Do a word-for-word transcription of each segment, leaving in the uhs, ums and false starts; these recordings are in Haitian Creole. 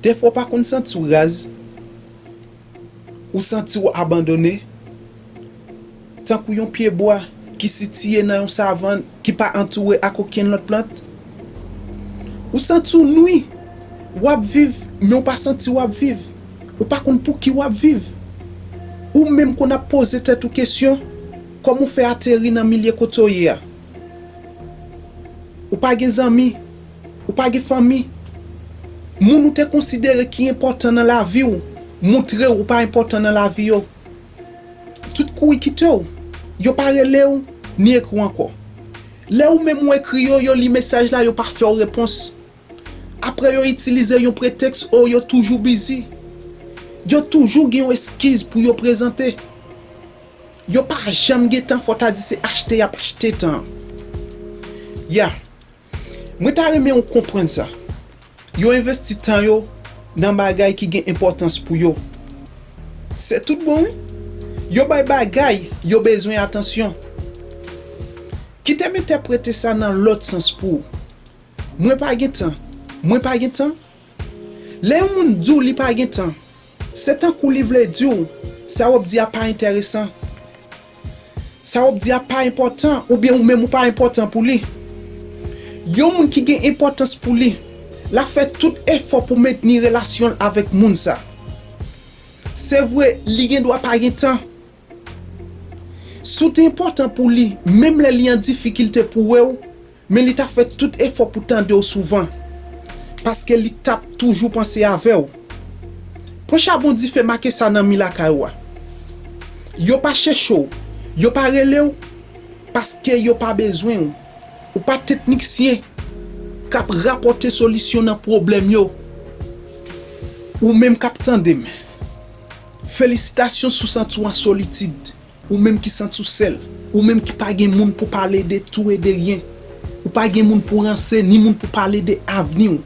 Dèfwa w pa konn santi w raz, ou santi w abandone, tankou yon pyebwa ki sitiye nan yon savann ki pa antoure ak okenn lòt plant. Ou santi w nwi, w ap viv, men w pa santi w ap viv. Ou pa konn pou ki w ap viv. Ou menm konn ap poze tèt ou kesyon, kòman w fè ateri nan milye kote w ye a? Ou pa gen zanmi, ou pa gen fanmi. Moun ou te konsidere ki enpòtan nan lavi w, montre w ou pa enpòtan nan lavi yo. Tout kou y kite w, yo pa rele w, ni ekri w ankò. Lè ou menm ou ekri yo, yo li mesaj la, yo pa fè w repons. Apre yo itilize yon pretèks, o yo toujou bizi. Yo toujou gen yon eskiz pou yo prezante. Yo pa janm gen tan, fò ta di se achte y ap achte tan. Ya. Mwen ta renmen ou konprann sa. Yo envesti tan yo nan bagay ki gen enpòtans pou yo. Se tout bon, wi. Yo bay bagay yo bezwen atansyon. Kite m entèprete sa nan lòt sans pou ou. Mwen pa gen tan. Mwen pa gen tan. Lè yon moun di w li pa gen tan, se tankou li vle di w sa w ap di a pa enteresan. Sa w ap di a pa enpòtan oubyen ou menm ou pa enpòtan pou li. Yon moun ki gen enpòtans pou li, l ap fè tout efò pou mentni relasyon l avèk moun sa. Se vre, li gen dwa pa gen tan. Si w te enpòtan pou li, menm lè li an difikilte pou wè w, men li t ap fè tout efò pou tande w souvan, paske li t ap toujou panse avè w. Pran chabon dife, make sa nan mi lakay ou a. Yo pa chèche w, yo pa rele w, paske yo pa bezwen w. Ou pa teknisyen k ap rapòte solisyon nan pwoblèm yo. Ou menm k ap tande m, felisitasyon si w santi w an solitid. Ou menm ki santi w sèl, ou menm ki pa gen moun pou pale de tou e de ryen, ou pa gen moun pou ranse, ni moun pou pale de avni w.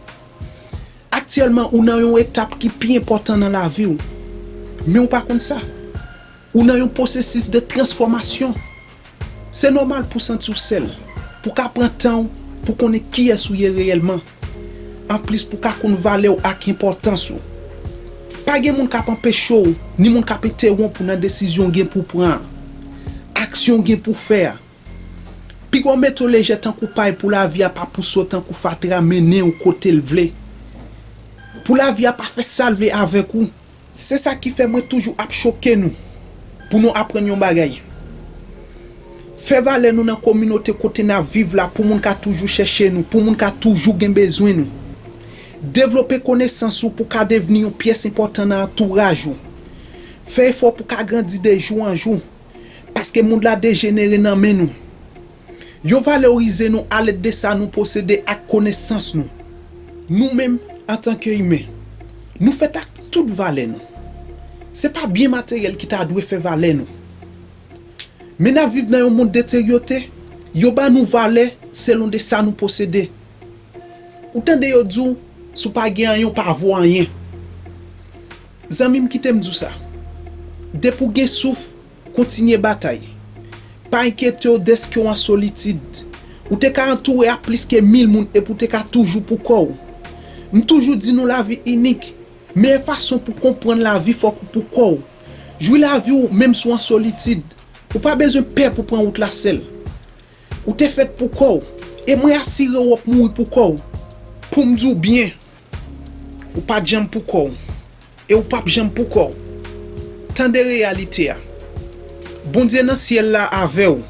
Aktyèlman, ou nan yon etap ki pi enpòtan nan lavi w, men ou pa konn sa. Ou nan yon pwosesis de transfòmasyon. Se nòmal pou w santi w sèl, pou w ka pran tan w pou konnen kiyès ou ye reyèlman. Anplis, pou w ka konn valè w ak enpòtans ou. Pa gen moun k ap anpeche w, ni moun k ap entèwonp ou nan desizyon w gen pou w pran an, aksyon w gen pou w fè a. Piga w mete w lejè tankou pay pou lavi a pa pouse w tankou fatra mennen w kote l vle. Pou lavi a pa fè sa l vle avèk ou. Se sa ki fè mwen toujou ap choke nou pou nou aprann yon bagay. Fè valè nou nan kominote kote n ap viv la pou moun ka toujou chèche nou, pou moun ka toujou gen bezwen nou. Devlope konesans ou pou ka devni yon pyès enpòtan nan antouraj ou. Fè efò pou ka grandi de jou an jou, paske mond la dejenere nan men nou. Yo valorize nou alèd de sa nou posede ak konesans nou. Nou menm, antanke imen, nou fèt ak tout valè nou. Se pa byen materyèl ki ta dwe fè valè nou. Men n ap viv nan yon mond deteryote, yo ba nou valè selon de sa nou posede. Ou tande yo di w, si w pa gen anyen, w pa vo anyen. Zanmi m, kite m di w sa. Depi w gen souf, kontinye batay. Pa enkyete w dèske w an solitid. Ou te ka antoure ak plis ke mil moun epi w te ka toujou pou kò w. M toujou di nou lavi inik. Meyè fason pou konprann lavi fòk ou pou kò w. Jwi lavi w menm si w an solitid. Ou pa bezwen pè pou pran wout la sèl. Ou te fèt pou kò w. E mwen asire w w ap mouri pou kò w. Pou m di w byen, ou pa t janm pou kò w. E ou p ap janm pou kò w. Tande reyalite a. Bondye nan syèl la avè w.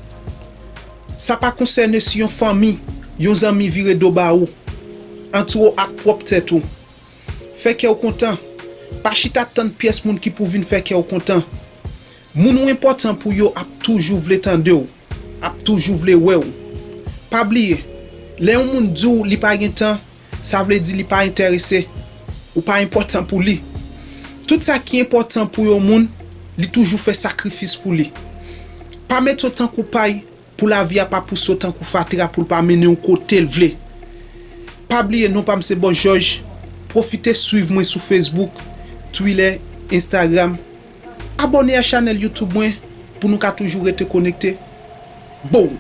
Sa pa konsène si yon fanmi, yon zanmi vire do ba ou, antoure w ak pwòp tèt ou. Fè kè w kontan. Pa chita tann pyès moun ki pou vin fè kè w kontan. Moun ou enpòtan pou yo ap toujou vle tande w, ap toujou vle wè w. Pa bliye, lè yon moun di w li pa gen tan, sa vle di li pa enterese, ou pa enpòtan pou li. Tout sa ki enpòtan pou yon moun, li toujou fè sakrifis pou li. Pa mete w tankou pay pou lavi a pa pouse w tankou fatra pou l pa mennen w kote l vle. Pa bliye non pa m se Bòs Jòj. Pwofite swiv mwen sou Facebook, Twitter, Instagram. Abòne a chanèl YouTube mwen pou nou ka toujou rete konekte. Boom!